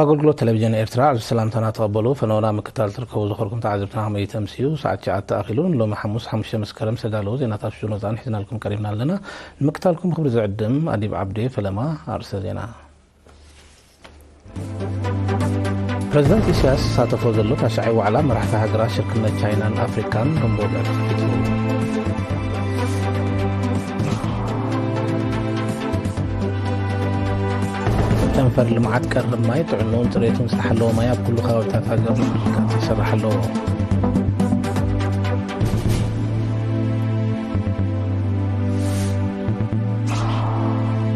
ኣገልግሎት ቴሌቪዥን ኤርትራ፣ ዕዙዝ ሰላምታና ተቐበሉ። ፈነወና ምክታል ትርከቡ ዝኾርኩም ተዓዘብትና ከመይ ተምስዩ? ሰዓት ትሽዓተ ኣኺሉ፣ ንሎሚ ሓሙስ ሓሙሽተ መስከረም ዝተዳለዉ ዜናታት ሽዱሽተ ወጻእን ሒዝናልኩም ቀሪብና ኣለና። ንምክታልኩም ክብሪ ዝዕድም ኣዲብ ዓብዴ ፈለማ ኣርእስተ ዜና። ፕረዚደንት ኢሳያስ ዝሳተፎ ዘሎ ታሽዓይ ዋዕላ መራሕቲ ሃገራት ሽርክነት ቻይናን ኣፍሪካን ሎሚ ብወግዒ ተኸፊቱ። ጨንፈር ልምዓት ቀርብ ማይ ጥዕንኡን ጽሬቱን ዝተሓለወ ማይ ኣብ ኩሉ ከባቢታት ሃገር ንምርግጋጽ ይስራሕ ኣሎ።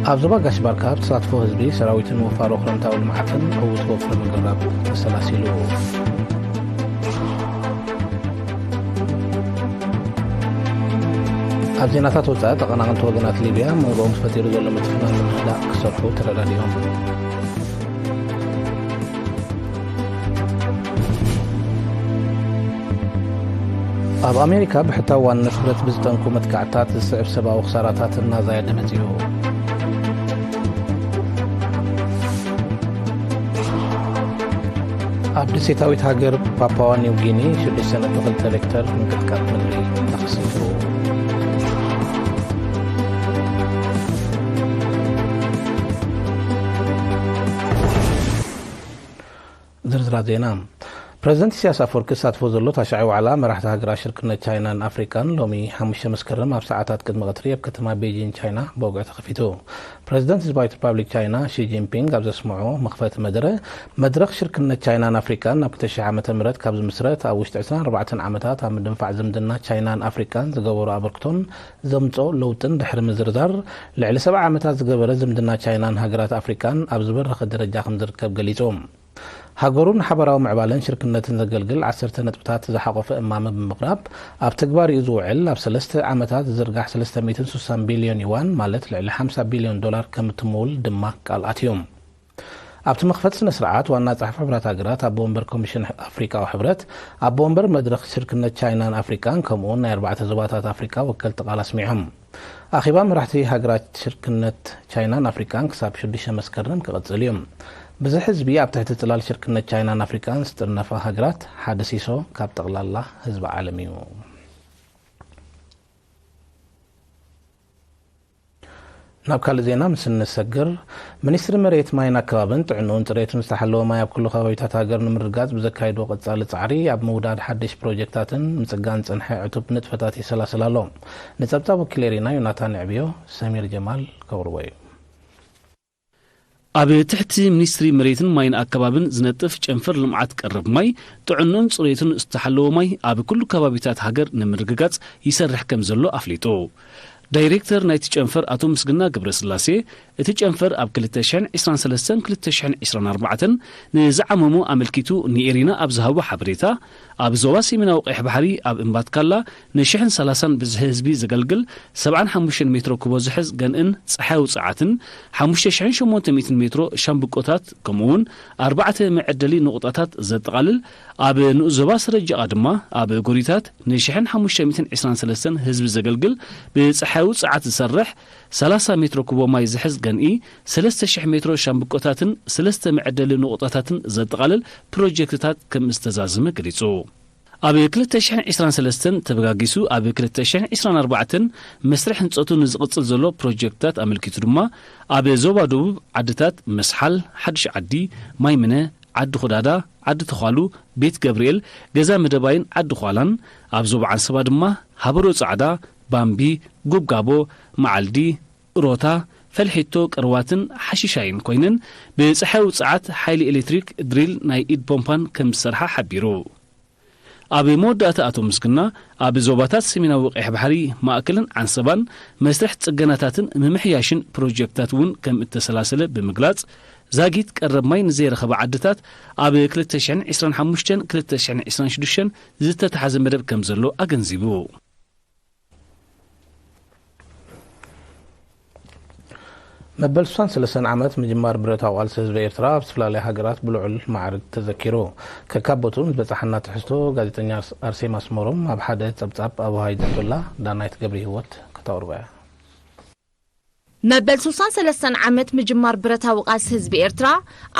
ኣብ ዞባ ጋሽ ባርካ ብተሳትፎ ህዝቢ፣ ሰራዊትን ወፋሮ ክረምታዊ ልምዓትን ዕዉት ወፍሪ ምግራብ ተሰላሲሉ። ኣብ ዜናታት ወጻኢ፣ ተቐናቐንቲ ወገናት ሊብያ መንጎኦም ተፈጢሩ ዘሎ ምትፍናን ንምህዳእ ክሰርሑ ተረዳዲኦም። ኣብ ኣሜሪካ ብሕታዊ ዋንነት ብረት ብዝጠንቁ መጥቃዕትታት ዝስዕብ ሰብኣዊ ክሳራታት እናዛየደ መጺኡ። ኣብ ደሴታዊት ሃገር ፓፓዋ ኒው ጊኒ ሽዱሽተ ነጥቢ ክልተ ሬክተር ምንቅጥቃጥ ምድሪ ተኸሲቱ። ዝርዝራት ዜና። ፕረዚደንት ኢሳያስ ኣፈወርቂ ዝሳትፎ ዘሎ ታሽዓይ ዋዕላ መራሕቲ ሃገራት ሽርክነት ቻይናን ኣፍሪቃን ሎሚ ሓሙሽተ መስከረም ኣብ ሰዓታት ቅድሚ ቀትሪ ኣብ ከተማ ቤጂን ቻይና ብወግዒ ተኸፊቱ። ፕረዚደንት ህዝባዊት ሪፓብሊክ ቻይና ሺ ጂንፒንግ ኣብ ዘስምዖ መኽፈቲ መደረ፣ መድረኽ ሽርክነት ቻይናን ኣፍሪቃን ኣብ ክልተ ሽሕ ዓመተ ምህረት ካብ ዝምስረት ኣብ ውሽጢ ዕስራን ኣርባዕተን ዓመታት ኣብ ምድንፋዕ ዝምድና ቻይናን ኣፍሪቃን ዝገበሮ ኣበርክቶን ዘምጽኦ ለውጥን ድሕሪ ምዝርዛር፣ ልዕሊ ሰብዓ ዓመታት ዝገበረ ዝምድና ቻይናን ሃገራት ኣፍሪቃን ኣብ ዝበረኸ ደረጃ ከም ዝርከብ ገሊጹ። ሃገሩ ንሓበራዊ ምዕባለን ሽርክነትን ዘገልግል ዓሰርተ ነጥብታት ዝሓቖፈ እማመ ብምቕራብ፣ ኣብ ተግባር እዩ ዝውዕል። ኣብ ሰለስተ ዓመታት ዝዝርጋሕ ሰለስተ ሚእትን ስሳን ቢልዮን ዩዋን፣ ማለት ልዕሊ ሓምሳ ቢልዮን ዶላር ከም እትምውል ድማ ቃል ኣትዩ። ኣብቲ መኽፈቲ ስነ ስርዓት፣ ዋና ጸሓፊ ሕቡራት ሃገራት፣ ኣቦ ወንበር ኮሚሽን ኣፍሪቃዊ ሕብረት፣ ኣቦ ወንበር መድረኽ ሽርክነት ቻይናን ኣፍሪቃን፣ ከምኡውን ናይ ኣርባዕተ ዞባታት ኣፍሪቃ ወከልቲ ቃል ኣስሚዖም። ኣኼባ መራሕቲ ሃገራት ሽርክነት ቻይናን ኣፍሪቃን ክሳብ ሽዱሽተ መስከረም ክቕጽል እዩ። ብዙሕ ህዝቢ ኣብ ትሕቲ ጽላል ሽርክነት ቻይናን ኣፍሪቃን ዝጥርነፋ ሃገራት ሓደ ሲሶ ካብ ጠቕላላ ህዝቢ ዓለም እዩ። ናብ ካልእ ዜና ምስ እንሰግር፣ ሚኒስትሪ መሬት፣ ማይን ኣከባብን ጥዕንኡን ጽሬቱን ዝተሓለወ ማይ ኣብ ኩሉ ከባቢታት ሃገር ንምርግጋጽ ብዘካየድዎ ቀጻሊ ጻዕሪ፣ ኣብ ምውዳድ ሓድሽ ፕሮጀክታትን ምጽጋን ዝጸንሐ ዕቱብ ንጥፈታት የሰላስል ኣሎ። ንጸብጻብ ወኪል ኤሪና ዮናታን ዕብዮ፣ ሰሚር ጀማል ከቕርቦ እዩ። ኣብ ትሕቲ ሚኒስትሪ መሬትን ማይን ኣከባብን ዝነጥፍ ጨንፈር ልምዓት ቀረብ ማይ፣ ጥዕንኡን ጽሬቱን ዝተሓለወ ማይ ኣብ ኩሉ ከባቢታት ሃገር ንምርግጋጽ ይሰርሕ ከም ዘሎ ኣፍሊጡ። ዳይሬክተር ናይቲ ጨንፈር ኣቶ ምስግና ገብረስላሴ፣ እቲ ጨንፈር ኣብ ክልተ ሽሕን ዕስራን ሰለስተን ክልተ ሽሕን ዕስራን ኣርባዕተን ንዝዓመሞ ኣመልኪቱ ንኤሪና ኣብ ዝሃቦ ሓበሬታ፣ ኣብ ዞባ ሰሜናዊ ቀይሕ ባሕሪ ኣብ እምባትካላ ንሽሕን ሰላሳን ብዝሒ ህዝቢ ዘገልግል ሰብዓን ሓሙሽተን ሜትሮ ኩቦ ዝሕዝ ገንእን ጸሓያዊ ጸዓትን፣ ሓሙሽተ ሽሕን ሸሞንተ ሚእትን ሜትሮ ሻምብቆታት፣ ከምኡውን ኣርባዕተ መዐደሊ ንቑጣታት ዘጠቓልል፣ ኣብ ንኡስ ዞባ ስረጃቓ ድማ ኣብ ጎሪታት ንሽሕን ሓሙሽተ ሚእትን ዕስራን ሰለስተን ህዝቢ ዘገልግል ብጸሓያዊ ጸዓት ዝሰርሕ ሰላሳ ሜትሮ ኩቦ ማይ ዝሕዝ ገንኢ፣ ሰለስተ ሽሕ ሜትሮ ሻምብቆታትን ሰለስተ መዐደሊ ንቑጣታትን ዘጠቓልል ፕሮጀክትታት ከም ዝተዛዘመ ገሊጹ። ኣብ ክልተ ሽሕን ዕስራን ሰለስተን ተበጋጊሱ ኣብ ክልተ ሽሕን ዕስራን ኣርባዕተን መስርሕ ህንጸቱ ንዝቕጽል ዘሎ ፕሮጀክትታት ኣመልኪቱ ድማ፣ ኣብ ዞባ ደቡብ ዓድታት መስሓል፣ ሓድሽ ዓዲ፣ ማይምነ፣ ዓዲ ኹዳዳ፣ ዓዲ ተዃሉ፣ ቤት ገብርኤል፣ ገዛ መደባይን ዓዲ ዃላን፣ ኣብ ዞባ ዓንሰባ ድማ ሃበሮ ጻዕዳ፣ ባምቢ፣ ጉብጋቦ፣ መዓልዲ፣ ሮታ፣ ፈልሒቶ፣ ቀርዋትን ሓሽሻይን ኮይነን፣ ብጸሓያዊ ጸዓት ሓይሊ ኤሌክትሪክ፣ ድሪል፣ ናይ ኢድ ፖምፓን ከም ዝሰርሓ ሓቢሩ። ኣብ መወዳእታ ኣቶ ምስግና፣ ኣብ ዞባታት ሰሜናዊ ቀይሕ ባሕሪ፣ ማእከልን ዓንሰባን መስርሕ ጽገናታትን ምምሕያሽን ፕሮጀክታት እውን ከም እተሰላሰለ ብምግላጽ፣ ዛጊት ቀረብ ማይ ንዘይረኸባ ዓድታት ኣብ ክልተ ሽሕን ዕስራን ሓሙሽተን ክልተ ሽሕን ዕስራን ሽዱሽተን ዝተታሕዘ መደብ ከም ዘሎ ኣገንዚቡ። መበል ስሳን ሰለስተን ዓመት ምጅማር ብረታዊ ቃልሲ ህዝቢ ኤርትራ ኣብ ዝተፈላለያ ሃገራት ብልዑል ማዕርግ ተዘኪሩ። ከካብ ቦትኡ ምስ በጻሕና ትሕዝቶ፣ ጋዜጠኛ ኣርስ-፣ ኣርሴማ ኣስመሮም ኣብ ሓደ ጸብጻብ ኣብ ውሃይ ዘቶላ ዳናይት ገብረ ህይወት ከተቕርቦ እያ። መበል ሱሳን ሰለስተን ዓመት ምጅማር ብረታዊ ቃልሲ ህዝቢ ኤርትራ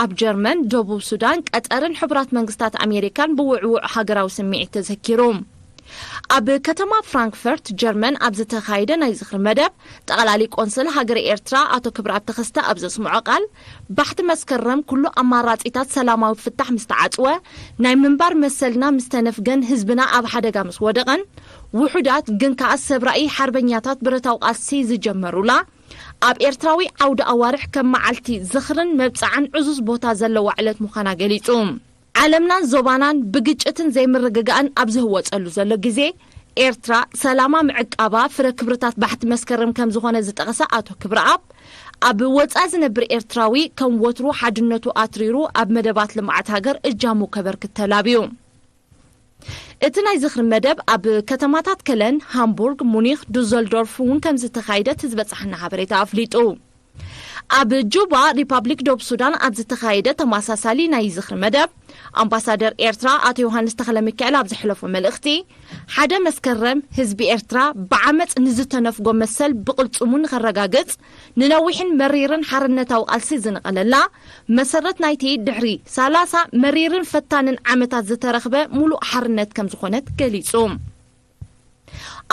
ኣብ ጀርመን፣ ደቡብ ሱዳን፣ ቀጠርን ሕቡራት መንግስታት ኣሜሪካን ብውዕውዕ ሃገራዊ ስምዒት ተዘኪሩ። ኣብ ከተማ ፍራንክፈርት ጀርመን ኣብ ዝተኻየደ ናይ ዝኽሪ መደብ፣ ጠቕላሊ ቆንስል ሃገረ ኤርትራ ኣቶ ክብረኣብ ተኸስተ ኣብ ዘስምዖ ቃል፣ ባሕቲ መስከረም ኩሉ ኣማራጺታት ሰላማዊ ፍታሕ ምስ ተዓጽወ፣ ናይ ምንባር መሰልና ምስ ተነፍገን ህዝብና ኣብ ሓደጋ ምስ ወደቐን፣ ውሑዳት ግን ከኣ ሰብ ራእይ ሓርበኛታት ብረታዊ ቃልሲ ዝጀመሩላ፣ ኣብ ኤርትራዊ ዓውዲ ኣዋርሕ ከም መዓልቲ ዝኽርን መብጽዓን ዕዙዝ ቦታ ዘለዋ ዕለት ምዃና ገሊጹ። ዓለምናን ዞባናን ብግጭትን ዘይምርግጋእን ኣብ ዝህወጸሉ ዘሎ ግዜ፣ ኤርትራ ሰላማ ምዕቃባ ፍረ ክብርታት ባሕቲ መስከረም ከም ዝኾነ ዝጠቐሰ ኣቶ ክብረኣብ፣ ኣብ ወጻኢ ዝነብር ኤርትራዊ ከም ወትሩ ሓድነቱ ኣትሪሩ ኣብ መደባት ልምዓት ሃገር እጃሙ ከበርክት ተላብዩ። እቲ ናይ ዝኽሪ መደብ ኣብ ከተማታት ከለን፣ ሃምቡርግ፣ ሙኒኽ፣ ዱዘልዶርፍ እውን ከም ዝተኻየደ እቲ ዝበጽሓና ሓበሬታ ኣፍሊጡ። ኣብ ጁባ፣ ሪፓብሊክ ደቡብ ሱዳን ኣብ ዝተኻየደ ተመሳሳሊ ናይ ዝኽሪ መደብ፣ ኣምባሳደር ኤርትራ ኣቶ ዮሃንስ ተኽለሚካኤል ኣብ ዘሕለፎ መልእኽቲ፣ ሓደ መስከረም ህዝቢ ኤርትራ ብዓመጽ ንዝተነፍጎ መሰል ብቕልጽሙ ንኸረጋግጽ፣ ንነዊሕን መሪርን ሓርነታዊ ቃልሲ ዝነቐለላ፣ መሰረት ናይቲ ድሕሪ ሰላሳ መሪርን ፈታንን ዓመታት ዝተረኽበ ሙሉእ ሓርነት ከም ዝኾነት ገሊጹ።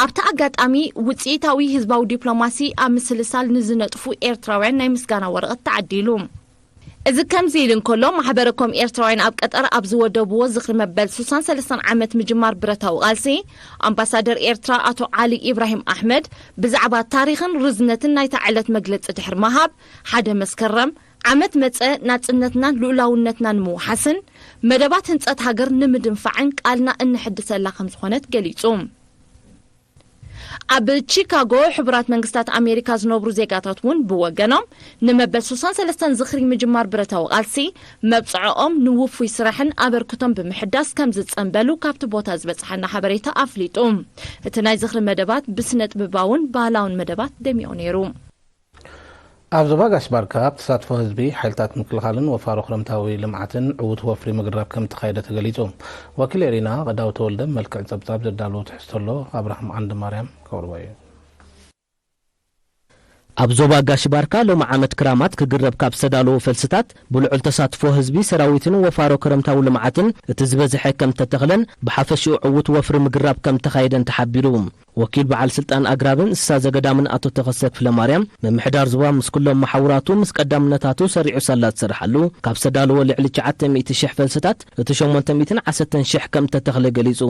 ኣብቲ ኣጋጣሚ፣ ውጽኢታዊ ህዝባዊ ዲፕሎማሲ ኣብ ምስልሳል ንዝነጥፉ ኤርትራውያን ናይ ምስጋና ወረቐት ተዓዲሉ። እዚ ከምዚ ኢሉ እንከሎ፣ ማሕበረ ኮም ኤርትራውያን ኣብ ቀጠር ኣብ ዝወደብዎ ዝኽሪ መበል ሱሳን ሰለስተን ዓመት ምጅማር ብረታዊ ቃልሲ፣ ኣምባሳደር ኤርትራ ኣቶ ዓሊ ኢብራሂም ኣሕመድ ብዛዕባ ታሪኽን ርዝነትን ናይታ ዕለት መግለጺ ድሕሪ ምሃብ፣ ሓደ መስከረም ዓመት መጸ ናጽነትናን ልኡላውነትናን ንምውሓስን መደባት ህንጸት ሃገር ንምድንፋዕን ቃልና እንሕድሰላ ከም ዝኾነት ገሊጹ። ኣብ ቺካጎ ሕቡራት መንግስታት ኣሜሪካ ዝነብሩ ዜጋታት እውን ብወገኖም፣ ንመበል ሱሳን ሰለስተን ዝኽሪ ምጅማር ብረታዊ ቃልሲ መብጽዖኦም ንውፉይ ስራሕን ኣበርክቶም ብምሕዳስ ከም ዝጸንበሉ ካብቲ ቦታ ዝበጽሓና ሓበሬታ ኣፍሊጡ። እቲ ናይ ዝኽሪ መደባት ብስነ ጥበባውን ባህላውን መደባት ደሚቑ ነይሩ። ኣብ ዞባ ጋሽ ባርካ ኣብ ተሳትፎ ህዝቢ፣ ሓይልታት ምክልኻልን ወፋሮ ክረምታዊ ልምዓትን ዕዉት ወፍሪ ምግራብ ከም ተኻየደ ተገሊጹ። ወኪል ኤሪና ቀዳው ተወልደ መልክዕ ጸብጻብ ዘዳለዎ ትሕዝቶ ኣሎ፣ ኣብርሃም ዓንደ ማርያም ከቕርቦ እዩ። ኣብ ዞባ ጋሽ ባርካ ሎሚ ዓመት ክራማት ክግረብ ካብ ዝተዳለዎ ፈልስታት፣ ብልዑል ተሳትፎ ህዝቢ፣ ሰራዊትን ወፋሮ ክረምታዊ ልምዓትን እቲ ዝበዝሐ ከም ተተኽለን ብሓፈሽኡ ዕዉት ወፍሪ ምግራብ ከም ተኻየደን ተሓቢሩ። ወኪል በዓል ስልጣን ኣግራብን እንስሳ ዘገዳምን ኣቶ ተኸሰ ክፍለማርያም፣ ምምሕዳር ዞባ ምስ ኩሎም መሓውራቱ ምስ ቀዳምነታቱ ሰሪዑ ሳላ ዝሰርሓሉ፣ ካብ ዝተዳለወ ልዕሊ ትሽዓተ ሚእቲ ሽሕ ፈልስታት እቲ ሸሞንተ ሚእትን ዓሰርተን ሽሕ ከም ተተኽለ ገሊጹ።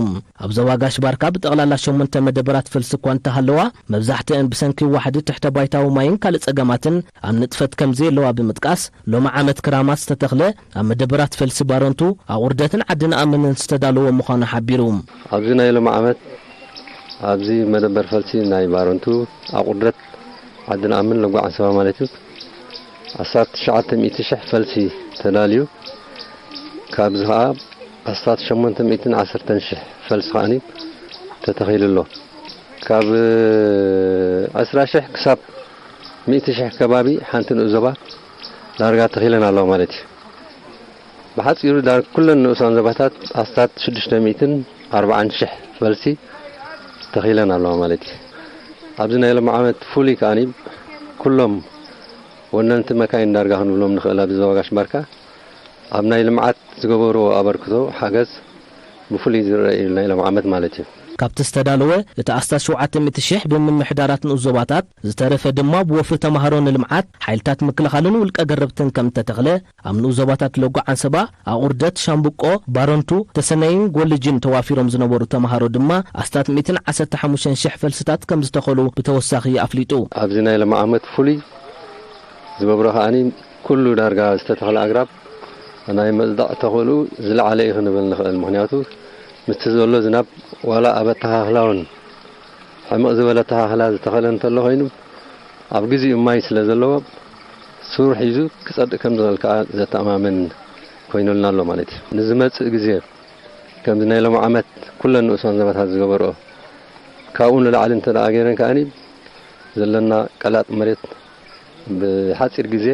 ኣብ ዞባ ጋሽ ባርካ ብጠቕላላ ሸሞንተ መደበራት ፈልሲ እኳ እንተሃለዋ፣ መብዛሕትአን ብሰንኪ ዋሕዲ ትሕተ ባይታዊ ማይን ካልእ ጸገማትን ኣብ ንጥፈት ከም ዘየለዋ ብምጥቃስ፣ ሎሚ ዓመት ክራማት ዝተተኽለ ኣብ መደበራት ፈልሲ ባረንቱ፣ ኣቑርደትን ዓዲ ንኣምንን ዝተዳለወ ምዃኑ ሓቢሩ። ኣብዚ ናይ ሎሚ ዓመት ኣብዚ መደበር ፈልሲ ናይ ባረንቱ፣ ኣቑርደት ዓዲ ንኣምን ለጓዕ ኣንሰባ ማለት እዩ፣ ዓሰርተ ትሽዓተ ሚእቲ ሽሕ ፈልሲ ተዳልዩ። ካብዚ ኸዓ ዓሰርተ ሸሞንተ ሚእትን ዓሰርተን ሽሕ ፈልሲ ኸዓኒ ተተኺሉ ኣሎ። ካብ ዕስራ ሽሕ ክሳብ ሚእቲ ሽሕ ከባቢ ሓንቲ ንኡስ ዞባ ዳርጋ ተኺለን ኣለዋ ማለት እዩ። ብሓጺሩ ዳር ኩለን ንኡሳን ዞባታት ኣስታት ሽዱሽተ ሚእትን ኣርባዓን ሽሕ ፈልሲ ተኺለን ኣለዋ ማለት እዩ። ኣብዚ ናይ ሎሚ ዓመት ፍሉይ ከኣኒ ኩሎም ወነንቲ መካይን ዳርጋ ክንብሎም ንኽእል ኣብዚ ዞባ ጋሽ ባርካ ኣብ ናይ ልምዓት ዝገበርዎ ኣበርክቶ ሓገዝ ብፍሉይ ዝረአ እዩ ናይ ሎም ዓመት ማለት እዩ። ካብቲ ዝተዳለወ እቲ ኣስታት ሸውዓተ ሚእቲ ሽሕ ብምምሕዳራት ንኡስ ዞባታት፣ ዝተረፈ ድማ ብወፍሪ ተማሃሮ ንልምዓት ሓይልታት ምክልኻልን ውልቀ ገረብትን ከም እተተኽለ፣ ኣብ ንኡስ ዞባታት ሎጎ ዓንሰባ፣ ኣቑርደት፣ ሻምብቆ፣ ባረንቱ፣ ተሰነይን ጎልጅን ተዋፊሮም ዝነበሩ ተማሃሮ ድማ ኣስታት ሚእትን ዓሰርተ ሓሙሽተን ሽሕ ፈልስታት ከም ዝተኸሉ ብተወሳኺ ኣፍሊጡ። ኣብዚ ናይ ሎም ዓመት ፍሉይ ዝገብሮ ከኣኒ ኩሉ ዳርጋ ዝተተኽለ ኣግራብ ናይ ምጽዳቕ ተኽእልኡ ዝለዓለ እዩ ክንብል ንኽእል። ምኽንያቱ ምስቲ ዘሎ ዝናብ ዋላ ኣብ ኣተኻኽላ እውን ሕምቕ ዝበለ ኣተኻኽላ ዝተኸለ እንተሎ ኮይኑ ኣብ ግዜኡ ማይ ስለ ዘለዎ ሱር ሒዙ ክጸድቕ ከም ዝኽእል ከኣ ዘተኣማምን ኮይኑልና ኣሎ ማለት እዩ። ንዝመጽእ ግዜ ከምዚ ናይ ሎም ዓመት ኩለን ንኡሳን ዞባታት ዝገበርኦ ካብኡ ንላዕሊ እንተ ደኣ ገይረን ከኣኒ ዘለና ቀላጥ መሬት ብሓጺር ግዜ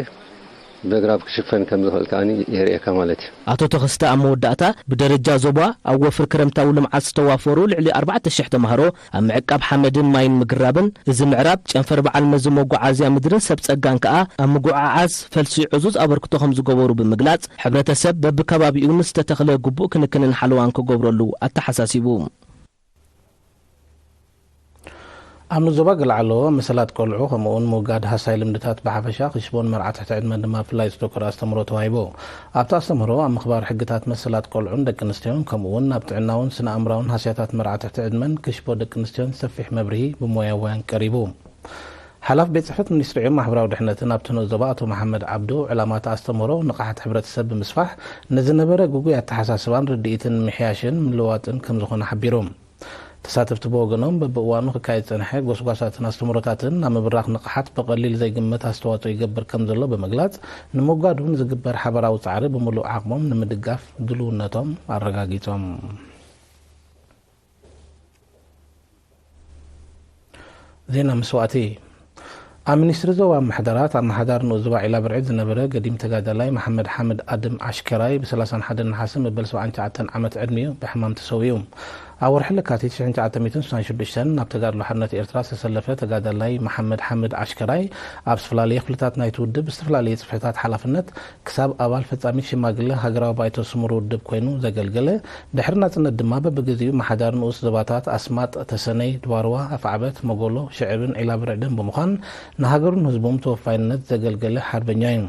ብግራብ ክሽፈን ከም ዝኽእል ከኣ የርእየካ ማለት እዩ። ኣቶ ተኸስተ ኣብ መወዳእታ፣ ብደረጃ ዞባ ኣብ ወፍሪ ክረምታዊ ልምዓት ዝተዋፈሩ ልዕሊ ኣርባዕተ ሽሕ ተማሃሮ ኣብ ምዕቃብ ሓመድን ማይን ምግራብን፣ እዚ ምዕራብ ጨንፈር በዓል መዚ መጓዓዝያ ምድርን ሰብ ጸጋን ከኣ ኣብ ምጉዕዓዝ ፈልሲ ዕዙዝ ኣበርክቶ ከም ዝገበሩ ብምግላጽ፣ ሕብረተሰብ በብከባቢኡ ንዝተተኽለ ግቡእ ክንክንን ሓለዋን ክገብረሉ ኣተሓሳሲቡ። ኣብ ንዞባ ገለዓሎ መሰላት ቆልዑ ከምኡውን ምውጋድ ሃሳይ ልምድታት ብሓፈሻ ክሽቦን መርዓ ትሕቲ ዕድመን ድማ ብፍላይ ዝተኮረ ኣስተምህሮ ተዋሂቡ። ኣብቲ ኣስተምህሮ ኣብ ምኽባር ሕግታት መሰላት ቆልዑን ደቂ ኣንስትዮን ከምኡውን ኣብ ጥዕናውን ስነ ኣእምራውን ሃስያታት መርዓ ትሕቲ ዕድመን ክሽቦ ደቂ ኣንስትዮን ሰፊሕ መብርሂ ብሞያውያን ቀሪቡ። ሓላፍ ቤት ጽሕፈት ሚኒስትሪ ዕዮን ማሕበራዊ ድሕነትን ኣብቲ ንኡስ ዞባ ኣቶ መሓመድ ዓብዱ፣ ዕላማ እቲ ኣስተምህሮ ንቕሓት ሕብረተሰብ ብምስፋሕ ንዝነበረ ግጉይ ኣተሓሳስባን ርድኢትን ምሕያሽን ምልዋጥን ከም ዝኾነ ሓቢሩ። ተሳተፍቲ ብወገኖም በብእዋኑ ክካየድ ዝጸንሐ ጎስጓሳትን ኣስተምህሮታትን ናብ ምብራኽ ንቕሓት ብቐሊል ዘይግመት ኣስተዋጽኦ ይገብር ከም ዘሎ ብምግላጽ፣ ንምውጋዱ ንዝግበር ሓበራዊ ጻዕሪ ብምሉእ ዓቕሞም ንምድጋፍ ድልውነቶም ኣረጋጊጾም። ዜና መስዋእቲ። ኣብ ሚኒስትሪ ዞባ ምሕደራት ኣመሓዳሪ ንኡስ ዞባ ዒላ ብርዕድ ዝነበረ ገዲም ተጋዳላይ መሓመድ ሓምድ ኣድም ዓሽከራይ ብ ሰላሳን ሓደን ነሓሰ መበል ሰብዓን ትሽዓተን ዓመት ዕድሚኡ ብሕማም ተሰዊኡ። ኣብ ወርሒ ለካቲት ሽሕን ትሽዓተ ሚእትን ስሳን ሽዱሽተን ናብ ተጋድሎ ሓርነት ኤርትራ ዝተሰለፈ ተጋዳላይ መሓመድ ሓምድ ዓሽከራይ ኣብ ዝተፈላለየ ክፍልታት ናይቲ ውድብ ብዝተፈላለየ ጽፍሕታት ሓላፍነት ክሳብ ኣባል ፈጻሚት ሽማግለ ሃገራዊ ባይቶ ስሙር ውድብ ኮይኑ ዘገልገለ፣ ድሕሪ ናጽነት ድማ በብግዜኡ ኣመሓዳሪ ንኡስ ዞባታት ኣስማጥ፣ ተሰነይ፣ ድባርዋ፣ ኣፍዓበት፣ መጎሎ፣ ሽዕብን ዒላ ብርዕድን ብምዃን ንሃገሩን ህዝቡን ተወፋይነት ዘገልገለ ሓርበኛ እዩ።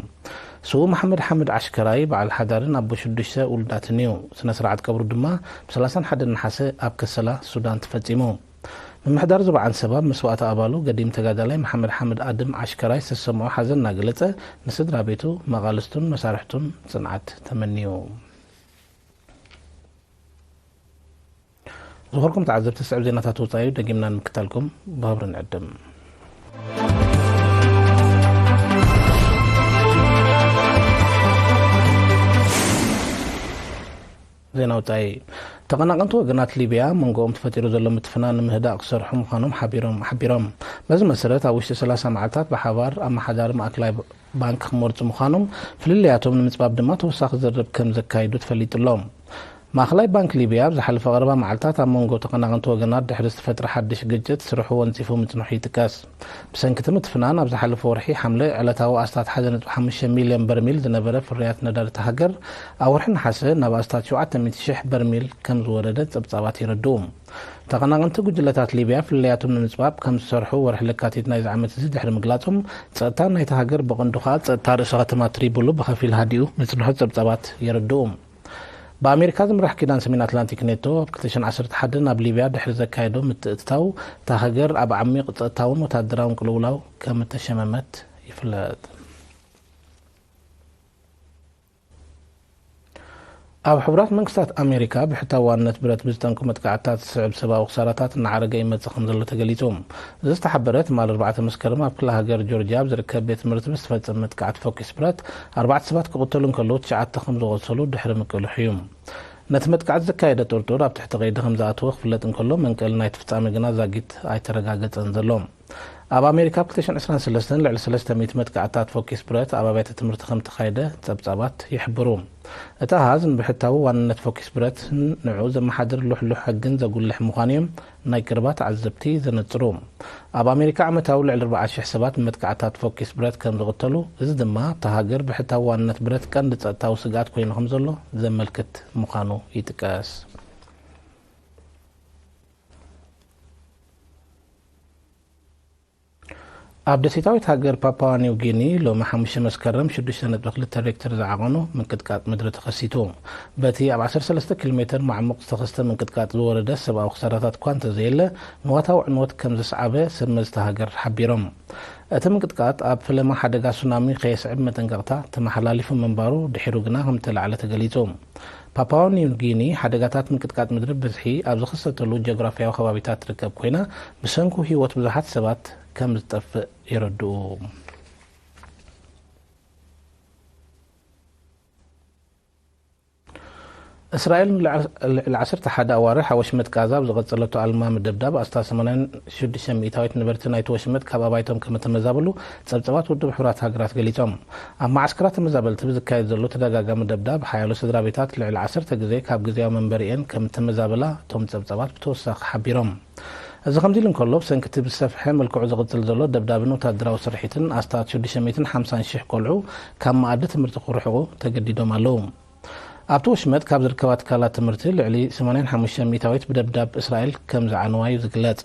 ስዉእ መሓመድ ሓምድ ዓሽከራይ በዓል ሓዳርን ኣቦ ሽዱሽተ ውሉዳትን እዩ። ስነ ስርዓት ቀብሩ ድማ ብ ሰላሳን ሓደን ነሓሰ ኣብ ከሰላ ሱዳን ተፈጺሙ። ምምሕዳር ዞባ ዓንሰባ ብመስዋእቲ ኣባሉ ገዲም ተጋዳላይ መሓመድ ሓምድ ኣድም ዓሽከራይ ዝተሰምዖ ሓዘን እናገለጸ፣ ንስድራ ቤቱ፣ መቓልስቱን መሳርሕቱን ጽንዓት ተመንዩ። ዝኸበርኩም ተዓዘብቲ፣ ዝስዕብ ዜናታት ወጻኢ ደጊምና ንምክታልኩም ብኽብሪ ንዕድም። ዜና ወጻኢ። ተቐናቐንቲ ወገናት ሊብያ መንጎኦም ተፈጢሩ ዘሎ ምትፍናን ንምህዳእ ክሰርሑ ምዃኖም ሓቢሮም፣ ሓቢሮም። በዚ መሰረት፣ ኣብ ውሽጢ ሰላሳ መዓልታት ብሓባር ኣመሓዳሪ ማእከላይ ባንክ ክመርጹ ምዃኖም፣ ፍልልያቶም ንምጽባብ ድማ ተወሳኺ ዝርርብ ከም ዘካይዱ ተፈሊጡ ኣሎ። ማእከላይ ባንክ ሊብያ ኣብ ዝሓለፈ ቀረባ መዓልታት ኣብ መንጎ ተቐናቐንቲ ወገናት ድሕሪ ዝተፈጥረ ሓድሽ ግጭት ስርሑ ወንጺፉ ምጽንሑ ይጥቀስ። ብሰንኪ እቲ ምትፍናን ኣብ ዝሓለፈ ወርሒ ሓምለ ዕለታዊ ኣስታት ሓደ ነጥቢ ሓሙሽተ ሚልዮን በርሚል ዝነበረ ፍርያት ነዳዲ እታ ሃገር ኣብ ወርሒ ነሓሰ ናብ ኣስታት ሸውዓተ ሚእቲ ሽሕ በርሚል ከም ዝወረደ ጸብጻባት የረድኡ። ተቐናቐንቲ ጉጅለታት ሊብያ ፍልልያቶም ንምጽባብ ከም ዝሰርሑ ወርሒ ለካቲት ናይዚ ዓመት እዚ ድሕሪ ምግላጾም፣ ጸጥታ ናይታ ሃገር ብቐንዱ ከኣ ጸጥታ ርእሰ ከተማ ትሪቡሉ ብኸፊል ሃዲኡ ምጽንሑ ጸብጻባት የረድኡ። ብኣሜሪካ ዝምራሕ ኪዳን ሰሜን ኣትላንቲክ ኔቶ ኣብ ክልተ ሽሕን ዓሰርተ ሓደን ናብ ሊብያ ድሕሪ ዘካየዶ ምትእትታው፣ እታ ሃገር ኣብ ዓሚቕ ጸጥታውን ወታደራውን ቅልውላው ከም እተሸመመት ይፍለጥ። ኣብ ሕቡራት መንግስታት ኣሜሪካ ብሕታዊ ዋንነት ብረት ብዝጠንቁ መጥቃዕትታት ዝስዕብ ሰብኣዊ ክሳራታት እናዓረገ ይመጽእ ከም ዘሎ ተገሊጹ። እዚ ዝተሓበረ ትማሊ ኣርባዕተ መስከረም ኣብ ክፍለ ሃገር ጆርጅያ ኣብ ዝርከብ ቤት ትምህርቲ ብዝተፈጸመ መጥቃዕቲ ፎኪስ ብረት ኣርባዕተ ሰባት ክቕተሉ እንከለዉ ትሽዓተ ከም ዝቖሰሉ ድሕሪ ምቅልሑ እዩ። ነቲ መጥቃዕቲ ዘካየደ ጥርጡር ኣብ ትሕቲ ቀይዲ ከም ዝኣተወ ክፍለጥ እንከሎ መንቀሊ ናይቲ ፍጻመ ግና ዛጊት ኣይተረጋገጸን ዘሎ። ኣብ ኣሜሪካ ኣብ ክልተ ሽሕን ዕስራን ሰለስተን ልዕሊ ሰለስተ ሚእቲ መጥቃዕትታት ፎኪስ ብረት ኣብ ኣብያተ ትምህርቲ ከም ተኻየደ ጸብጻባት ይሕብሩ። እቲ ኣሃዝ ንብሕታዊ ዋንነት ፎኪስ ብረትን ንዕኡ ዘመሓድር ልሕሉሕ ሕግን ዘጉልሕ ምዃኑ እዮም ናይ ቀረባ ተዓዘብቲ ዘነጽሩ። ኣብ ኣሜሪካ ዓመታዊ ልዕሊ ኣርባዓ ሽሕ ሰባት ብመጥቃዕትታት ፎኪስ ብረት ከም ዝቕተሉ፣ እዚ ድማ ኣብታ ሃገር ብሕታዊ ዋንነት ብረት ቀንዲ ጸጥታዊ ስግኣት ኮይኑ ከም ዘሎ ዘመልክት ምዃኑ ይጥቀስ። ኣብ ደሴታዊት ሃገር ፓፓዋ ኒው ጊኒ ሎሚ ሓሙሽተ መስከረም ሽዱሽተ ነጥቢ ክልተ ሬክተር ዝዓቐኖ ምንቅጥቃጥ ምድሪ ተኸሲቱ። በቲ ኣብ ዓሰርተ ሰለስተ ኪሎ ሜተር ማዕሙቕ ዝተኸስተ ምንቅጥቃጥ ዝወረደ ሰብኣዊ ክሳራታት እኳ እንተዘየለ፣ ንዋታዊ ዕንወት ከም ዘስዓበ ሰብ መዚ እታ ሃገር ሓቢሮም። እቲ ምንቅጥቃጥ ኣብ ፈለማ ሓደጋ ሱናሚ ከየስዕብ መጠንቀቕታ ተመሓላሊፉ ምንባሩ ድሒሩ ግና ከም እተላዕለ ተገሊጹ። ፓፓዋ ኒው ጊኒ ሓደጋታት ምንቅጥቃጥ ምድሪ ብዝሒ ኣብ ዝኽሰተሉ ጂኦግራፍያዊ ከባቢታት ትርከብ ኮይና፣ ብሰንኩ ህይወት ብዙሓት ሰባት ከም ዝጠፍእ የረድኡ። እስራኤል ልዕሊ ዓሰርተ ሓደ ኣዋርሕ ኣብ ወሽመጥ ጋዛ ኣብ ዝቐጸለቶ ኣልማሚ ደብዳብ ኣስታት ሰማንያን ሽዱሽተ ሚእታዊት ነበርቲ ናይቲ ወሽመጥ ካብ ኣባይቶም ከም እተመዛበሉ ጸብጻባት ውድብ ሕቡራት ሃገራት ገሊጾም። ኣብ መዓስከራት ተመዛበልቲ ብዝካየድ ዘሎ ተደጋጋሚ ደብዳብ ሓያሎ ስድራ ቤታት ልዕሊ ዓሰርተ ግዜ ካብ ግዜያዊ መንበሪኤን ከም እተመዛበላ እቶም ጸብጻባት ብተወሳኺ ሓቢሮም። እዚ ከምዚ ኢሉ እንከሎ፣ ብሰንኪ እቲ ብዝሰፍሐ መልክዑ ዝቕጽል ዘሎ ደብዳብን ወታደራዊ ስርሒትን ኣስታት ሽዱሽተ ሚእትን ሓምሳን ሽሕ ቆልዑ ካብ መኣዲ ትምህርቲ ክርሕቑ ተገዲዶም ኣለዉ። ኣብቲ ወሽመጥ ካብ ዝርከባ ትካላት ትምህርቲ ልዕሊ ሰማንያን ሓሙሽተ ሚእታዊት ብደብዳብ እስራኤል ከም ዝዓነዋ እዩ ዝግለጽ።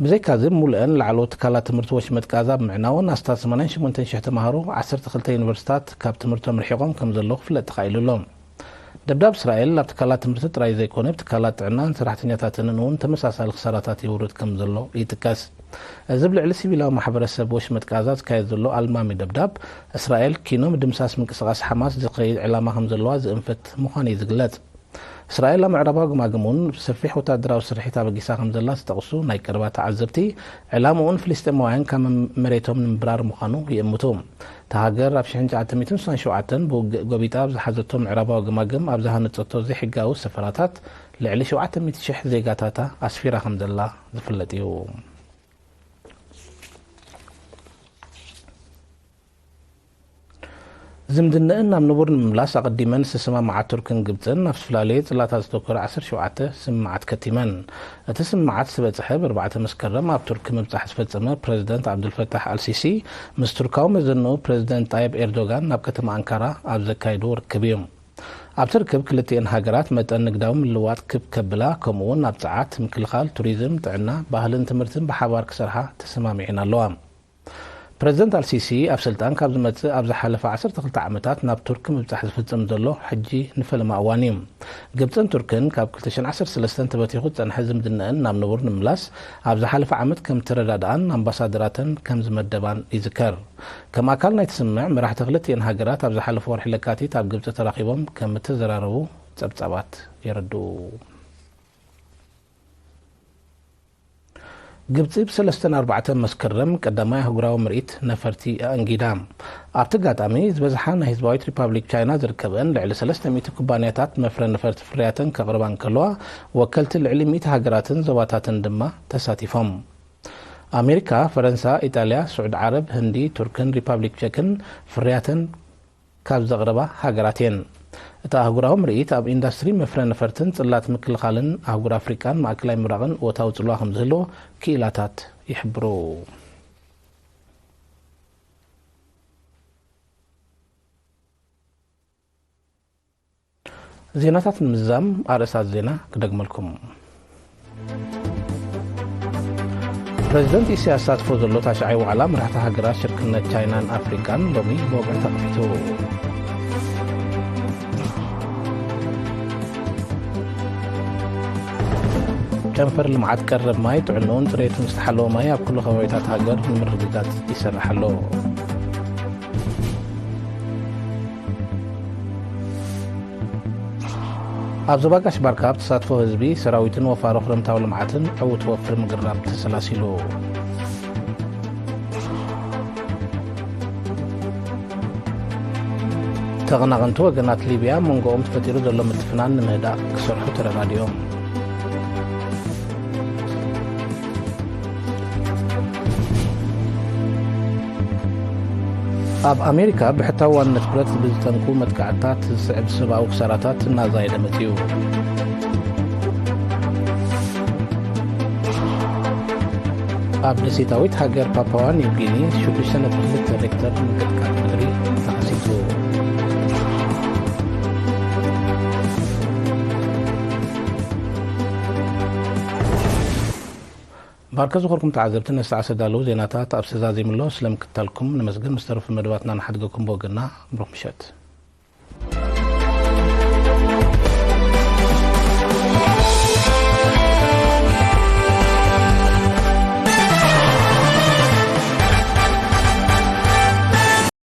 ብዘይካዚ፣ ሙሉአን ላዕለዎት ትካላት ትምህርቲ ወሽመጥ ጋዛ ብምዕናወን ኣስታት ሰማንያን ሸሞንተን ሽሕ ተማሃሮ ዓሰርተ ክልተ ዩኒቨርሲታት ካብ ትምህርቶም ርሒቖም ከም ዘለዉ ክፍለጥ ተኻኢሉ ኣሎ። ደብዳብ እስራኤል ኣብ ትካላት ትምህርቲ ጥራይ ዘይኮነ፣ ኣብ ትካላት ጥዕናን ሰራሕተኛታትን እውን ተመሳሳሊ ክሳራታት የውርድ ከም ዘሎ ይጥቀስ። እዚ ኣብ ልዕሊ ሲቪላዊ ማሕበረሰብ ወሽመጥ ጋዛ ዝካየድ ዘሎ ኣልማሚ ደብዳብ፣ እስራኤል ኪኖ ምድምሳስ ምንቅስቓስ ሓማስ ዝኸይድ ዕላማ ከም ዘለዋ ዝእንፍት ምዃኑ እዩ ዝግለጽ። እስራኤል ኣብ ምዕራባዊ ገማግም እውን ሰፊሕ ወታደራዊ ስርሒት ኣበጊሳ ከም ዘላ ዝጠቕሱ ናይ ቀረባ ተዓዘብቲ፣ ዕላምኡን ፍልስጤማውያን ካብ መሬቶም ንምብራር ምዃኑ ይእምቱ። እታ ሃገር ኣብ ሽሕን ትሽዓተ ሚእትን ስሳን ሸውዓተን ብውግእ ጎቢጣ ኣብ ዝሓዘቶ ምዕራባዊ ገማግም ኣብ ዝሃነጸቶ ዘይሕጋዊ ሰፈራታት ልዕሊ ሸውዓተ ሚእቲ ሽሕ ዜጋታታ ኣስፊራ ከም ዘላ ዝፍለጥ እዩ። ዝምድነአን ናብ ንቡር ንምምላስ ኣቐዲመን ዝተሰማምዓ ቱርክን ግብጽን ኣብ ዝተፈላለየ ጽላታት ዘተኮረ ዓሰርተ ሸውዓተ ስምምዓት ከቲመን። እቲ ስምምዓት ዝተበጽሐ ብኣርባዕተ መስከረም ኣብ ቱርክ ምብጻሕ ዝፈጸመ ፕረዚደንት ዓብዱልፈታሕ ኣልሲሲ ምስ ቱርካዊ መዘንኡ ፕረዚደንት ጣይብ ኤርዶጋን ናብ ከተማ ኣንካራ ኣብ ዘካየድዎ ርክብ እዩ። ኣብቲ ርክብ ክልቲኤን ሃገራት መጠን ንግዳዊ ምልውዋጥ ክብ ከብላ፣ ከምኡ'ውን ኣብ ጸዓት፣ ምክልኻል፣ ቱሪዝም፣ ጥዕና፣ ባህልን ትምህርትን ብሓባር ክሰርሓ ተሰማሚዐን ኣለዋ። ፕረዚደንት ኣልሲሲ ኣብ ስልጣን ካብ ዝመጽእ ኣብ ዝሓለፈ ዓሰርተ ክልተ ዓመታት ናብ ቱርክ ምብጻሕ ዝፍጽም ዘሎ ሕጂ ንፈለማ እዋን እዩ። ግብጽን ቱርክን ካብ ክልተ ሽሕን ዓሰርተ ሰለስተን ተበቲኹ ዝጸንሐ ዝምድነአን ናብ ንቡር ንምምላስ ኣብ ዝሓለፈ ዓመት ከም እተረዳድኣን ኣምባሳደራተን ከም ዝመደባን ይዝከር። ከም ኣካል ናይቲ ስምምዕ፣ መራሕቲ ክልቲኤን ሃገራት ኣብ ዝሓለፈ ወርሒ ለካቲት ኣብ ግብጺ ተራኺቦም ከም እተዘራረቡ ጸብጻባት የረድኡ። ግብጺ ብሰለስተን ኣርባዕተን መስከረም ቀዳማይ ኣህጉራዊ ምርኢት ነፈርቲ ኣእንጊዳ። ኣብቲ ኣጋጣሚ፣ ዝበዝሓ ናይ ህዝባዊት ሪፓብሊክ ቻይና ዝርከበን ልዕሊ ሰለስተ ሚእቲ ኩባንያታት መፍረ ነፈርቲ ፍርያተን ከቕርባ እንከለዋ፣ ወከልቲ ልዕሊ ሚእቲ ሃገራትን ዞባታትን ድማ ተሳቲፎም። ኣሜሪካ፣ ፈረንሳ፣ ኢጣልያ፣ ስዑዲ ዓረብ፣ ህንዲ፣ ቱርክን ሪፓብሊክ ቸክን ፍርያተን ካብ ዘቕርባ ሃገራት እየን። እቲ ኣህጉራዊ ምርኢት ኣብ ኢንዳስትሪ መፍረ ነፈርትን ጽላት ምክልኻልን ኣህጉር ኣፍሪቃን ማእከላይ ምብራቕን እወታዊ ጽልዋ ከም ዝህልዎ ክኢላታት ይሕብሩ። ዜናታት ንምዝዛም ኣርእስታት ዜና ክደግመልኩም። ፕረዚደንት ኢሳያስ ዝሳትፎ ዘሎ ታሽዓይ ዋዕላ መራሕቲ ሃገራት ሽርክነት ቻይናን ኣፍሪቃን ሎሚ ብወግዒ ተኸፊቱ። ጨንፈር ልምዓት ቀረብ ማይ ጥዕንኡን ጽሬቱን ዝተሓለወ ማይ ኣብ ኩሉ ከባቢታት ሃገር ንምርግጋጽ ይሰርሕ ኣሎ። ኣብ ዞባ ጋሽ ባርካ ኣብ ተሳትፎ ህዝቢ፣ ሰራዊትን ወፋሮ ክረምታዊ ልምዓትን ዕዉት ወፍሪ ምግራብ ተሰላሲሉ። ተቐናቐንቲ ወገናት ሊብያ መንጎኦም ተፈጢሩ ዘሎ ምትፍናን ንምህዳእ ክሰርሑ ተረዳዲኦም። ኣብ ኣሜሪካ ብሕታዊ ዋንነት ብረት ብዝጠንቁ መጥቃዕትታት ዝስዕብ ሰብኣዊ ክሳራታት እናዛየደ መጺኡ። ኣብ ደሴታዊት ሃገር ፓፓዋ ኒው ጊኒ ሽዱሽተ ነጥቢ ክልተ ሬክተር ምንቅጥቃጥ ምድሪ ተኸሲቱ። ባርከ ዝኾርኩም ተዓዘብቲ፣ ነዚ ሰዓት ዝተዳለዉ ዜናታት ኣብ ሰዛዚምሎ ስለምክታልኩም ነመስግን። ምስ ተረፉ መደባትና ንሓድገኩም ብወገንና ብሩኽ ምሸት።